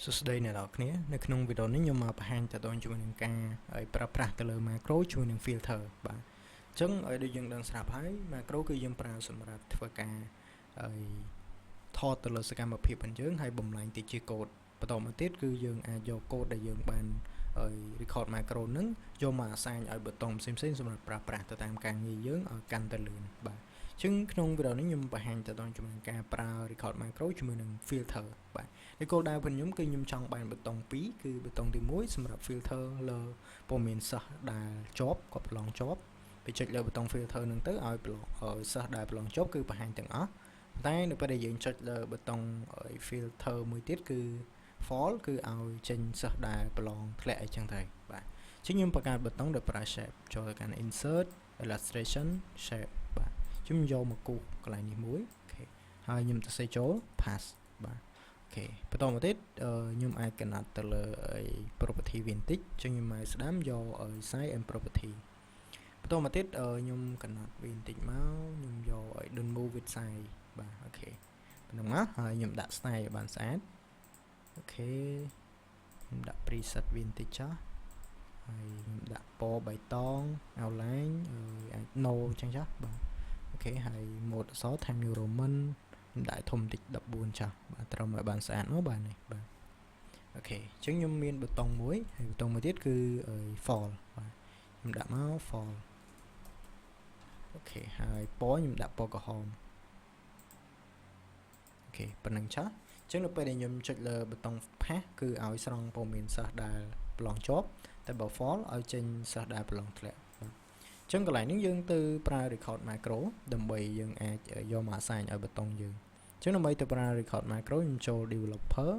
សួស្តីអ្នកនរគ្នានៅក្នុងវីដេអូនេះខ្ញុំមកបង្ហាញតទៅជាមួយនឹងការឲ្យប្រើប្រាស់ទៅលើ macro ជាមួយនឹង filter បាទអញ្ចឹងឲ្យដូចយើងដឹងស្រាប់ហើយ macro គឺយើងប្រើសម្រាប់ធ្វើការឲ្យថតទៅលើសកម្មភាពរបស់យើងហើយបំលែងទៅជាកូដបន្តមកទៀតគឺយើងអាចយកកូដដែលយើងបានឲ្យ record macro ហ្នឹងយកមក assign ឲ្យប៊ូតុងផ្សេងៗសម្រាប់ប្រើប្រាស់ទៅតាមការងារយើងឲ្យកាន់តែលឿនបាទចឹងក្នុងវីដេអូនេះខ្ញុំបង្ហាញតទៅជាមួយនឹងការប្រើ record macro ជាមួយនឹង filter បាទនៃគោលដៅរបស់ខ្ញុំគឺខ្ញុំចង់បានប៊ូតុង2គឺប៊ូតុងទី1សម្រាប់ filter លើព័ត៌មានសិស្សដែលជាប់គាត់ប្រឡងជាប់ពេលចុចលើប៊ូតុង filter ហ្នឹងទៅឲ្យប្រឡងឲ្យសិស្សដែលប្រឡងជាប់គឺបង្ហាញទាំងអស់តែនៅពេលដែលយើងចុចលើប៊ូតុង filter មួយទៀតគឺ false គឺឲ្យចេញសិស្សដែលប្រឡងធ្លាក់អីចឹងទៅបាទជាងខ្ញុំបង្កើតប៊ូតុងដោយប្រើ shape ចូលទៅកាន់ insert illustration shape បាទខ្ញុំយកមកគូសកន្លែងនេះមួយ OK ហើយខ្ញុំទៅសេចូល pass បាទ OK បន្តមកទៀតខ្ញុំអាចកំណត់ទៅលើ property វាបន្តិចចឹងខ្ញុំមកស្ដាំយក size and property បន្តមកទៀតខ្ញុំកំណត់វាបន្តិចមកខ្ញុំយកឲ្យ don't move with size បាទ OK ប៉ុណ្ណឹងមកហើយខ្ញុំដាក់ style ឲ្យបានស្អាត OK ខ្ញុំដាក់ preset វាបន្តិចចុះហើយខ្ញុំដាក់ពណ៌បៃតង outline អាច no ចឹងចុះបាទ OK ហើយ mode អក្សរ Times New Roman ខ្ញុំដាក់ធំតិច14ចាស់បាទត្រឹមឲ្យបានស្អាតមកបាទនេះបាទ OK អញ្ចឹងខ្ញុំមានប៊ូតុងមួយហើយប៊ូតុងមួយទៀតគឺ false បាទខ្ញុំដាក់មក false OK ហើយពណ៌ខ្ញុំដាក់ពណ៌ក្រហម OK ប៉ុណ្្នឹងចាស់អញ្ចឹងនៅពេលដែលខ្ញុំចុចលើប៊ូតុង pass គឺឲ្យស្រង់ព័ត៌មានសិស្សដែលប្រឡងជាប់តែបើ false ឲ្យចេញសិស្សដែលប្រឡងធ្លាក់បាទអញ្ចឹងកន្លែងនេះយើងទៅប្រើ record macro ដើម្បីយើងអាចយកមក assign ឲ្យប៊ូតុងយើងអញ្ចឹងដើម្បីទៅប្រើ record macro ខ្ញុំចូល developer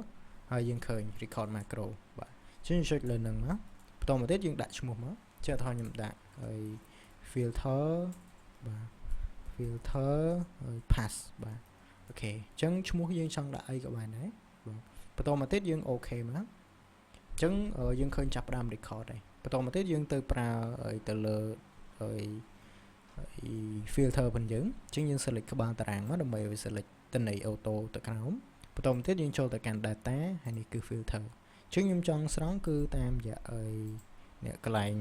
ហើយយើងឃើញ record macro បាទអញ្ចឹងចុចលើនឹងមកបន្តមកទៀតយើងដាក់ឈ្មោះមកចេះថាខ្ញុំដាក់ហើយ filter បាទ filter ហើយ pass បាទ OK អញ្ចឹងឈ្មោះយើងចង់ដាក់អីក៏បានដែរបាទបន្តមកទៀតយើង OK មកអញ្ចឹងយើងឃើញចាប់ផ្ដើម record ហើយបន្តមកទៀតយើងទៅប្រើទៅលើហើយ filter របស់យើងអញ្ចឹងយើង select ក្បាលតារាងមកដើម្បីឲ្យ select តន័យ auto ទៅក្រោមបន្តមកទៀតយើងចូលទៅកាន់ data ហើយនេះគឺ filter អញ្ចឹងខ្ញុំចង់ស្រង់គឺតាមរយៈអីនេះកន្លែង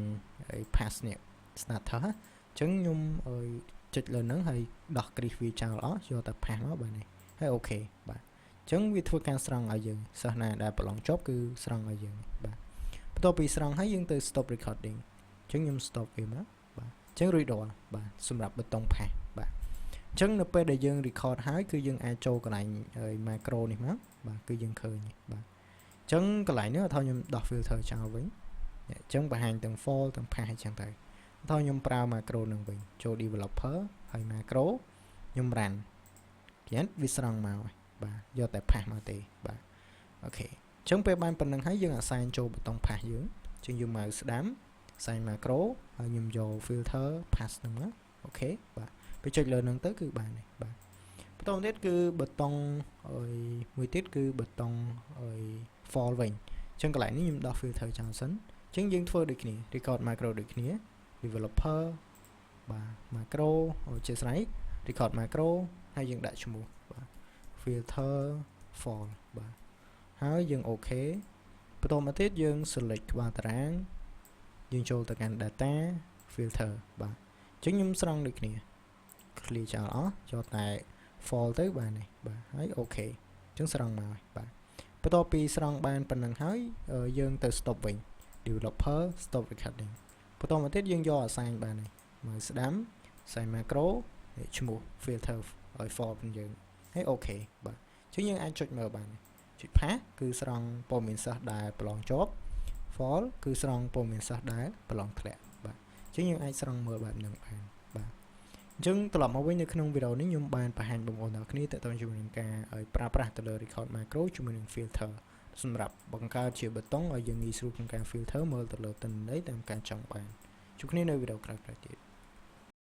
អី pass នេះ status អញ្ចឹងខ្ញុំអើយចុចលើហ្នឹងហើយដោះគ្រីសវាចោលអស់យកតែ pass មកបាទនេះហើយ OK បាទអញ្ចឹងវាធ្វើការស្រង់ឲ្យយើងសិស្សណាដែលប្រឡងជាប់គឺស្រង់ឲ្យយើងបាទបន្ទាប់ពីស្រង់ហើយយើងទៅ stop recording អញ្ចឹងខ្ញុំ stop វាមកបាទអញ្ចឹងរួចរាល់បាទសម្រាប់ប៊ូតុង pass បាទអញ្ចឹងនៅពេលដែលយើង record ហើយគឺយើងអាចចូលកន្លែង macro នេះមកបាទគឺយើងឃើញបាទអញ្ចឹងកន្លែងនេះថាខ្ញុំដោះ filter ចោលវិញអញ្ចឹងបង្ហាញទាំង false ទាំង pass អញ្ចឹងទៅថាខ្ញុំប្រើ macro នឹងវិញចូល developer ហើយ macro ខ្ញុំ run គេវាស្រង់មកហើយបាទយកតែ pass មកទេបាទ OK អញ្ចឹងពេលបានប៉ុណ្្នឹងហើយយើង assign ចូលប៊ូតុង pass យើងអញ្ចឹងយើងមកស្ដាំ assign macro ហើយខ្ញុំយក filter pass ហ្នឹងមក OK បាទពេលចុចលើហ្នឹងទៅគឺបានហើយបាទបន្តទៀតគឺប៊ូតុងអីមួយទៀតគឺប៊ូតុងអី false វិញអញ្ចឹងកន្លែងនេះខ្ញុំដោះ filter ចោលសិនអញ្ចឹងយើងធ្វើដូចគ្នា record macro ដូចគ្នា developer បាទ macro អធិស្ឋាន record macro ហើយយើងដាក់ឈ្មោះបាទ filter false បាទហើយយើង OK បន្តមកទៀតយើង select ក្បាលតារាងយើងចូលទៅកាន់ data filter បាទអញ្ចឹងខ្ញុំស្រង់ដូចគ្នា clear ចោលអស់យកតែ false ទៅបាទនេះបាទហើយ OK អញ្ចឹងស្រង់មកហើយបាទបន្ទាប់ពីស្រង់បានប៉ុណ្ណឹងហើយយើងទៅ stop វិញ developer stop recording បន្តមកទៀតយើងយក assign បានហើយមកស្ដាំ assign macro ឈ្មោះ filter ឲ្យ false របស់យើងហើយ OK បាទអញ្ចឹងយើងអាចចុចមើលបានចុច pass គឺស្រង់ព័ត៌មានសិស្សដែលប្រឡងជាប់ false គឺស្រង់ព័ត៌មានសិស្សដែលប្រឡងធ្លាក់បាទអញ្ចឹងយើងអាចស្រង់មើលបែបហ្នឹងបានបាទអញ្ចឹងត្រឡប់មកវិញនៅក្នុងវីដេអូនេះខ្ញុំបានបង្ហាញបងប្អូនទាំងគ្នាទាក់ទងជាមួយនឹងការឲ្យប្រើប្រាស់ទៅលើ record macro ជាមួយនឹង filter សម្រាប់បង្កើតជាប៊ូតុងឲ្យយើងងាយស្រួលក្នុងការ filter មើលទៅលើទិន្នន័យតាមការចង់បានជួបគ្នានៅវីដេអូក្រោយៗទៀត។